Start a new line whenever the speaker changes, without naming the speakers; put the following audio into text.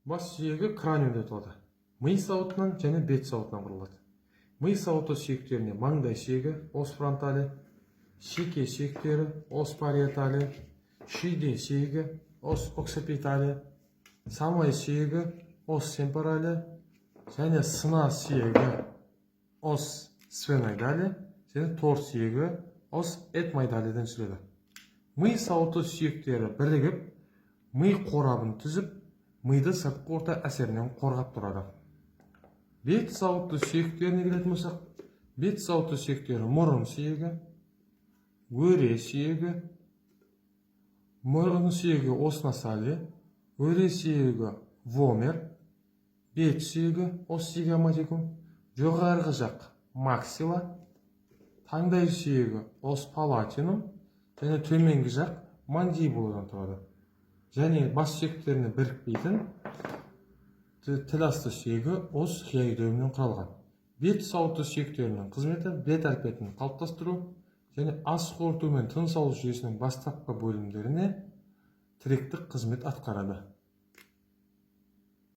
Бас сүйегі краниум деп аталады. Ми сауытынан және бет сауытынан құралады. Ми сауыты сүйектеріне маңдай сүйегі, os frontale, шеке сүйектері, os parietale, шүйде сүйегі, os occipitale, самай сүйегі, os temporale және сына сүйегі, os sphenoidale және тор сүйегі, os ethmoidale'ден түзіледі. Ми сауыты сүйектері бірігіп, ми қорабын түзіп, миды сыртқы орта әсерінен қорғап тұрады. Бет сауыты сүйектеріне келетін болсақ, бет сауыты сүйектері мұрын сүйегі, өре сүйегі, мұрын сүйегі, os nasale, өре сүйегі, вомер, бет сүйегі, os zygomaticum, жоғарғы жақ, максилла, таңдай сүйегі, os palatinum және төменгі жақ, мандибуладан тұрады. Және бас сүйектеріне бірікпейтін тіл асты сүйегі, os hyoideumнен құралған. Бет сауыты сүйектерінің қызметі бет әлпетін қалыптастыру және ас қорыту мен тыныс алу жүйесінің бастапқы бөлімдеріне тіректік қызмет атқарады.